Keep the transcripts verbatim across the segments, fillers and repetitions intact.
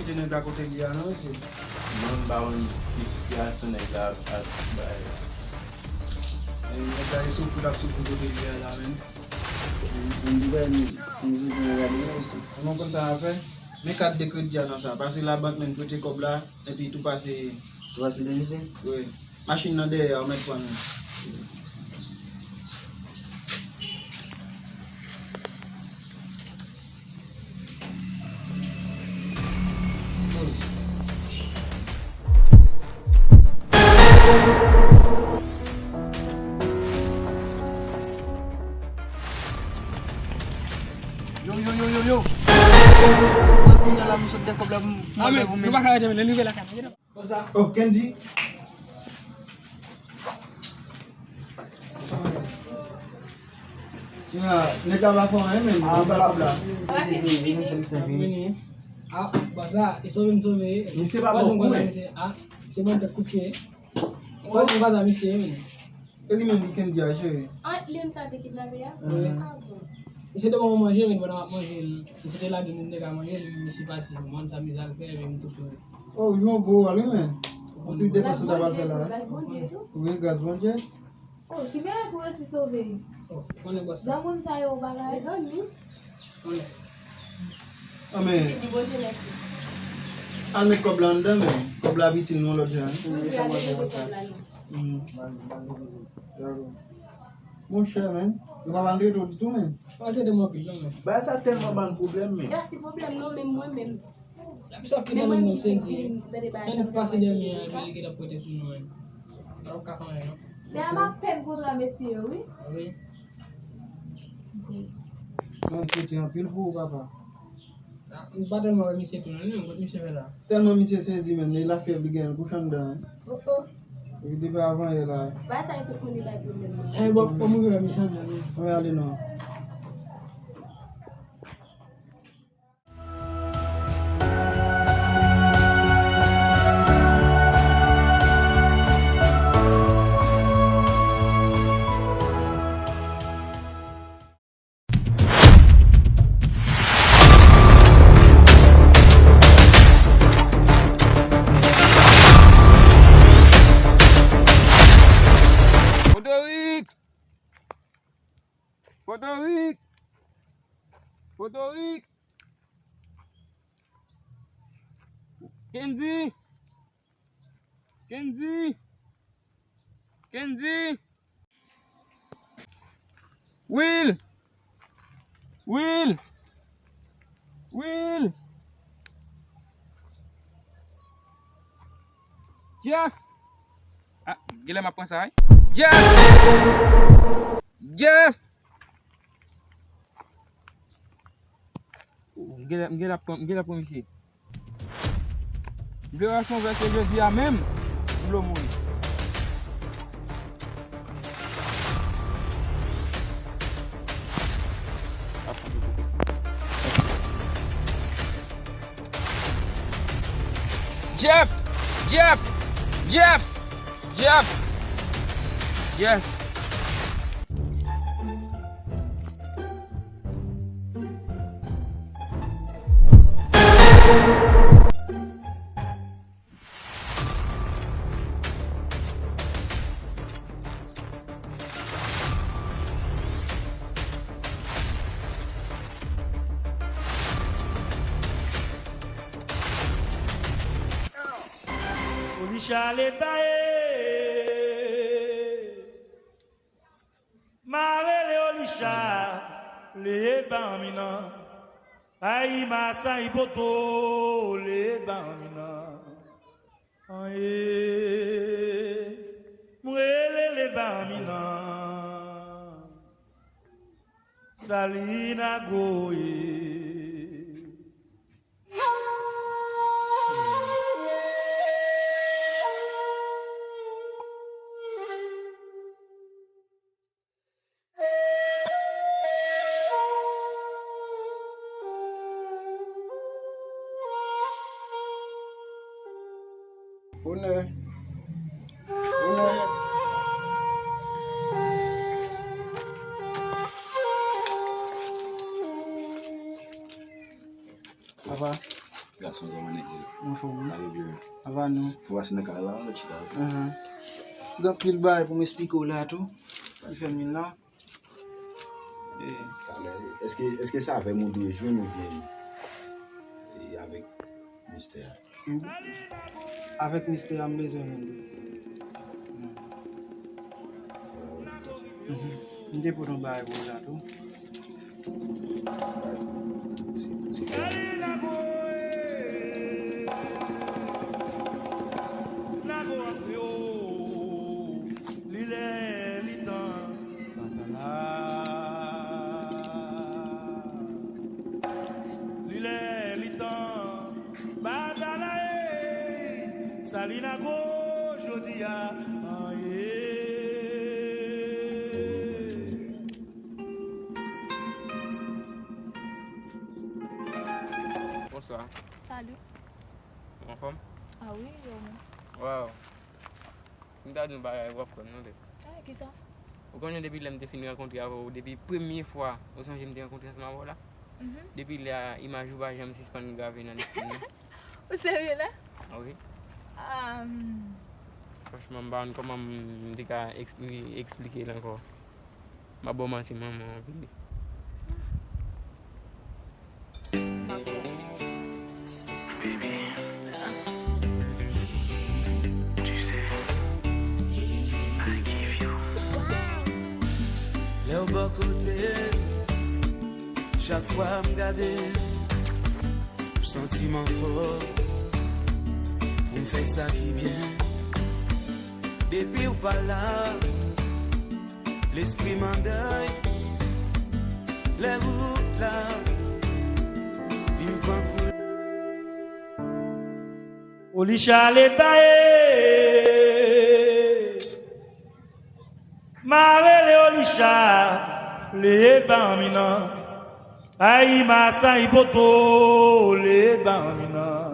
Nèg la kote li a non, mesye. Mwen m pa konn ki sitiyasyon nèg la ap bay la. E, nèg la e soufri l ap soufri kote li a la menm. Mwen m di gade, m di gade, mesye. Ou konn sa n ap fè? Men kat de kredi a nan sa. Pase labank menm prete kòb la, epi tou pase. Tou pase de misye? Wi. Machin nan dèyè a, ou mèt pran l. Yo, yo, yo, yo, yo. Mwen kounye a la, m sot de kòb la, m, mwen, nou pa ka rete, men, lè n rive lakay mwen. Oh, Kendy. Ya, nèg la pa fè anyen menm, li pa la. Ah, bòs la, e sove m sove. Misye pa bon kou, men. Ah, se bon tèt kout pye. Fò nou pa misye, men. E li menm ki Kendy a, cheri? Ah, li menm sa te kidnape a? Wi. Ah, bon. Misye te ban mwen manje, men pandan m ap manje, misye te lage moun te ka manje, li, misye pati. Mwen, sa mizè l fè, epi m toufe. Oh, yon gwo wòl, wi, men. Anpil defans ou ta pral fè la, wi. Gras Bondye tou. Wi, gras Bondye. Oh, ki bagay pou resi sove. Oh, konnen bòs sa. Jan moun sa yo bagay. Mezanmi. Konnen. Ah, men. Pitit di Bondye mèsi. Al met kòb la anndan, men. Kòb la ap itil nou yon lòt jan, wi. Wi, wi, al depoze kòb la, non. Hmm. Dakò. Monchè, men. Yo pa pral rete w ditou, men. Pa rete m anpil, non, men. Bagay sa tèlman ban n pwoblèm, men. E pa ti pwoblèm, non, men mwen menm. Sa ki fè nou menm sezi. Jan n pase dènye an, epi li gentan pote sou nou menm. Sa ou ka fè anyen, non. Men a m ap pèn kontra mesye yo, wi. Wi. Mwen pote anpil pou ou, papa. Ah, m pa tèlman wè misye tou, non, non, kot misye fè la. Tèlman misye sezi, menm, li lafyèv li genyen l kouche anndan, wi. Oh, oh. Li depi avan yè la. Bagay sa yo tout moun li bay pwoblèm, non. Eh, bon, bon, mwen wè misye anndan, non. Mwen ale, non. Frédéric! Frédéric! Frédéric! Kendy! Kendy! Kendy! Will! Will! Will! Jeff! Ah, genlè m ap pran sa, wi. Jeff! Jeff! M genlè, m genlè ap pran, m genlè ap pran misye. M vle wè si w vèse jodi a menm, m vle w mouri. Jeff! Jeff! Jeff! Jeff! Jeff! Olicha Leba e. Ma rele Olicha Leba Anminan. Ay, ma sa ipoto Leba Anminan. Aye, m rele Leba Anminan. Salina Goye. Onè. Onè. Papa. Gason, kòman nèg yo? Anfòm, wi. Ava nou. Ou pase nan kay la, ou chita. Ahan. Gen anpil bagay pou m esplike w la tou. Ki fè m vin la. E. Talè, èske, èske se avè m ou dwe jwenn oubyen e avèk mistè a? M, avèk mistè a, m bezwen jwenn li. Mhm. M te pote yon bagay pou ou la tou. Li lè, li tan, batay la. Li lè, li tan, batay la, ey. Salinago, jodi a, an ye. Bonswa. Salut. Ou anfòm? Ah wi, yo menm. Waw. M ta di yon bagay, w ap kwè m, non, bèk. Ah, kisa? Ou konnen depi lè m te fin rankontre avè w, depi premye fwa, ou sonje m te rankontre ansanm avè w la? Mhm. Depi lè a, imaj ou pa janm sispann grave nan lespri m, non. Ou serye la? Ah wi. Ah, hmm. Franchman, m pa konn kòman m te ka ekspli-, eksplike l ankò. M ap ba w manti, manman, anpil. Baby, tu sais, I give you. Lè w bò kote m, chak fwa m gade, m santi m anfòm pou m fè sa ki byen. Depi w pa la, lespri m an dèy. Lè wout la vin pran koulè. Olicha leba e. Ma rele Olicha leba anmi nan. Ay, ma sa ipoto leba anmi nan.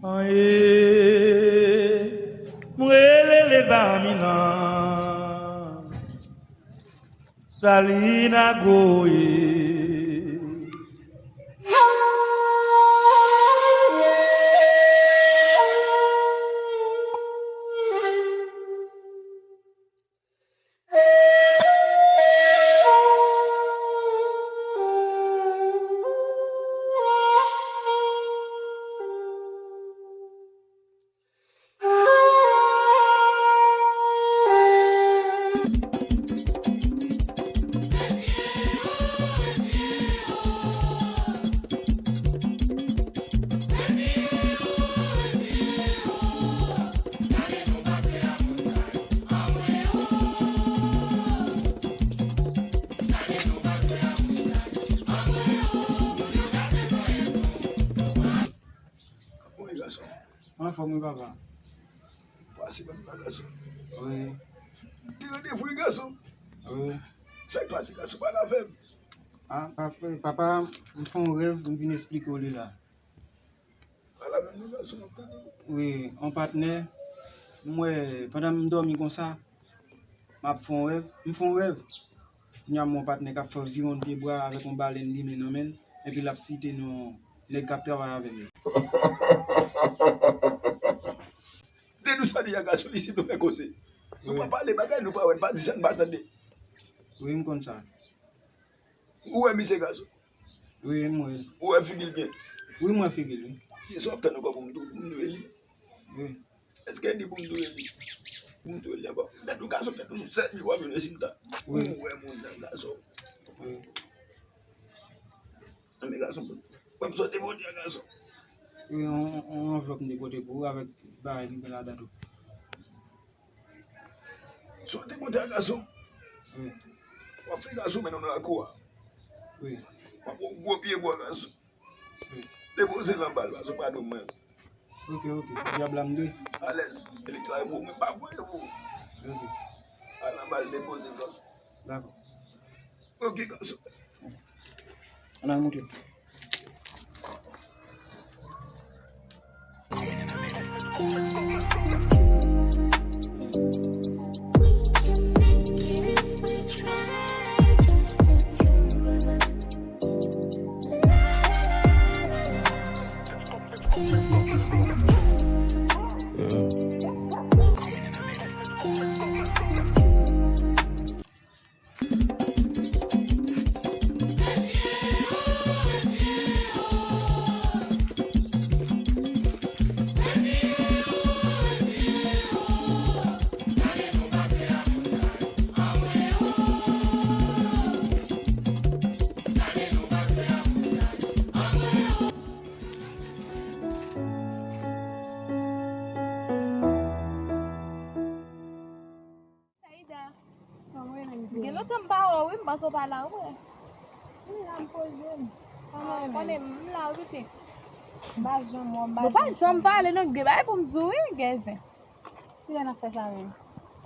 An ye, m rele leba anmi nan. Salinago e. Mwen gason. Anfòm wi, papa. Pase ban m la, gason. Wi. M te randevou wi, gason. Wi. Sa k pase, gason, pale avè m. Ah, papa, papa, m fè yon rèv, m vin esplike w li la. Pale avè m non, gason, m ap tande w. Wi, yon patnè, m wè, pandan m dòmi konsa, m ap fè yon rèv, m fè yon rèv. Kounye a m wè yon patnè k ap fè viwonn pye bwa avèk yon balèn limen nan men l, epi l ap site non nèg k ap travay avè l yo. De nou sa deja, gason, isit nou fè koze. Nou pa pale bagay, nou pa wè, n pa di sa, n pa tande. Wi, m konn sa. Ou wè misye, gason? Wi, m wè l. Ou wè figi l byen? Wi, m wè figi l, wi. Kiyès w ap tann ankò pou m tou, pou m touye li? Wi. Èske di pou m touye li? Pou m touye li ankò? Tèt ou gason, tèt ou sèt jou w ap jwenn rezilta. Wi. Ou wè moun nan gason. Wi. Anben gason, wè m sot depote a gason. Wi, yon, yon anvlòp m depote pou ou avèk bagay ki gen ladan tou. Sot depote a gason. Wi. W ap fè gason mennen w nan lakou a. Wi. W ap pran yon gwo pye bwa gason. Depoze l anba l, paske w pa dwe mwen. Ok, ok. Dyab la m dwe. Alèz. Li klare pou mwen, pa voye pou. Ok. Al anba l, depoze l, gason. Dakò. Ok, gason. Ann al monte. M panse w pa la, wi. M la, m poze m. Kòman w konnen m la, wi, pitit? M pa janm wè w, m pa janm pale, non, gen bagay pou m di w, wi, gen zen. Kilè n ap fè sa menm?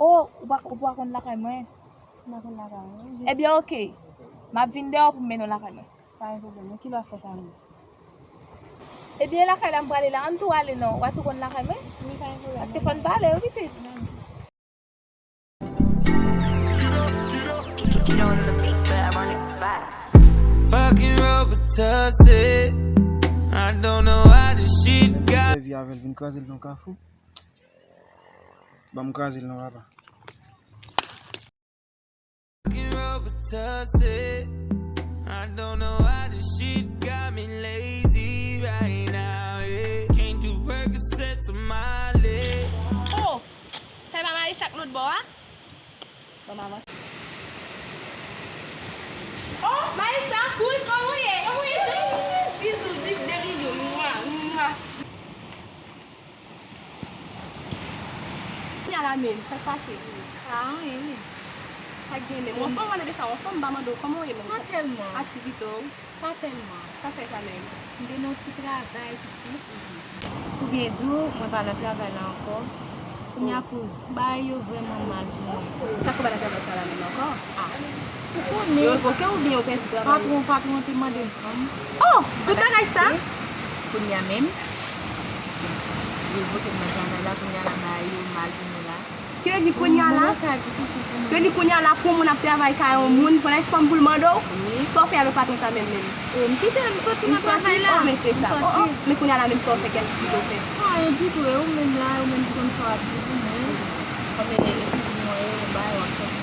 O, ou pa, ou pa konn lakay mwen? M pa konn lakay mwen. Ebyen, oke. M ap vin dèyè w pou m mennen w lakay mwen. Pa gen pwoblèm, non. Kilè w ap fè sa menm? Ebyen, lakay la m prale la, ann tou ale non. W a tou konn lakay mwen? Wi, pa gen pwoblèm. Paske fò n pale, wi, pitit. Fucking Robitussin. I don't know how this shit got. Sèvi avè l vin kraze l nan kafou. Ban m kraze l non, papa. Fucking Robitussin. I don't know how this shit got me lazy right now, yeah. Can't do Percocets on my leg. Oh! Sa e pa Maïcha k lòt bò a? Ban m avanse. Oh, Maïcha, Cruz, kòman w ye? Kòman w ye, cheri? Bizou, de, de bizou. Mwa, mwa. Kounye a la menm, sa k pase? A, anyen, wi. Sa k gen menm? Ou anfòm, m pa tande sa, ou anfòm, m pa mande w kòman w ye menm? Pa tèlman. Aktivite w? Pa tèlman. Sa k fè sa menm? M te nan yon ti travay piti. Pou byen di w, mwen pa nan travay la ankò. Kounye a, kouz, bagay yo vrèman mal pou mwen. Sa k fè w pa nan travay sa la menm ankò? A. Ou konnen. Yo revoke w oubyen ou pèdi travay ou? Patwon, patwon te mande m. Oh! Tout bagay sa? Kounye a menm, yo vote m nan travay la, kounye a la bagay yo mal pou nou la. Ki vle di kounye a la? Moman sa difisil pou nou. Ki vle di kounye a la pou moun ap travay kay yon moun, pran lèfòm pou l mande w? Wi. Sa w fè avèk patwon sa menm menm? E, m kite l, m soti nan travay la. Oh, men se sa. Oh, oh, men kounye a la menm sa w fè, kèl ti pito w fè? Anyen ditou, e ou menm la, ou menm ki konn sa w ap di pou mwen. Kòm e, e kouzin mwen, e, ou bay, w ap fè pou mwen.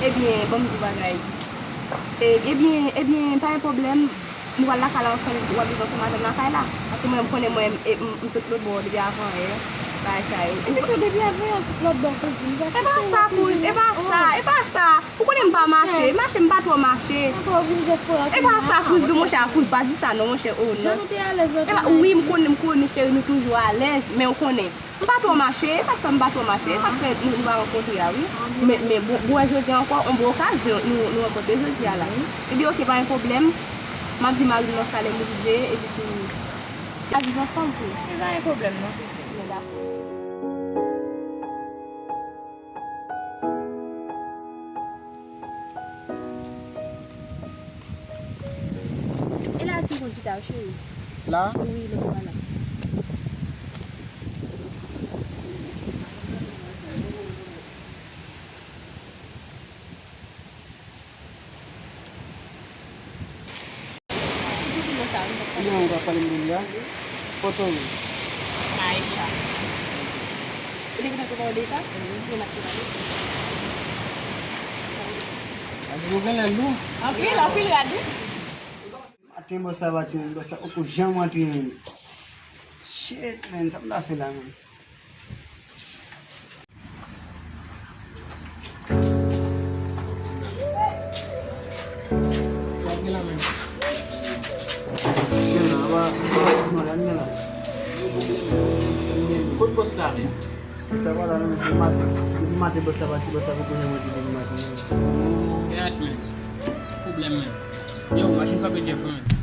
Ebyen, ban m di w bagay. E, ebyen, ebyen, pa gen pwoblèm. Nou pral lakay la ansanm, w ap viv ansanm avè m lakay la. Paske mwen, m konnen mwen, e, m, m sot lòt bò depi avan yè, bagay sa yo. Epi tou depi avan yè w sot lòt bò, kouzin, ou pa chèche yon kouzin. E pa sa, kouz, e pa sa, e pa sa. Ou konnen m pa mache, mache, m pa twò mache. Ankò w vin dyaspora kounye a. E pa sa, kouz, di monchè, kouz, pa di sa non, monchè, oh, non. Jan nou te alèz nan Ayiti. E pa, wi, m konnen, m konnen, cheri, nou toujou alèz, men ou konnen. M pa twò mache, e sa k fè m pa twò mache, e sa k fè nou, nou pa rankontre a, wi. Men, men, bon, bon, jodi a ankò, yon bon okazyon, nou, nou rankontre jodi a la. Ebyen, oke, pa gen pwoblèm. M ap di mari m nan sa lè m rive, epi tou, n a viv ansanm, kouz. E pa gen pwoblèm, non, kouz. Men dakò. E la tou konn chita, cheri. La? Wi, lè w pa la. Si kouzin mwen sa, m t ap pale. Kiyè w t ap pale m de li a? Kote w ye? Maisha. Ou te gentan prepare w deja? Wi. Mwen ap prepare. A di nou gen lè lou. Anpil, anpil rad, wi. Maten bòs la pati, bòs la poko janm antre, menm. Shit, man, sa m ta fè la, menm? Kot bòs la menm? Sa pa la, non, depi maten, depi maten bòs la pati, bòs la poko janm antre depi maten. Gad, menm. Pwoblèm, menm. Yo, machin frape Jeff, menm.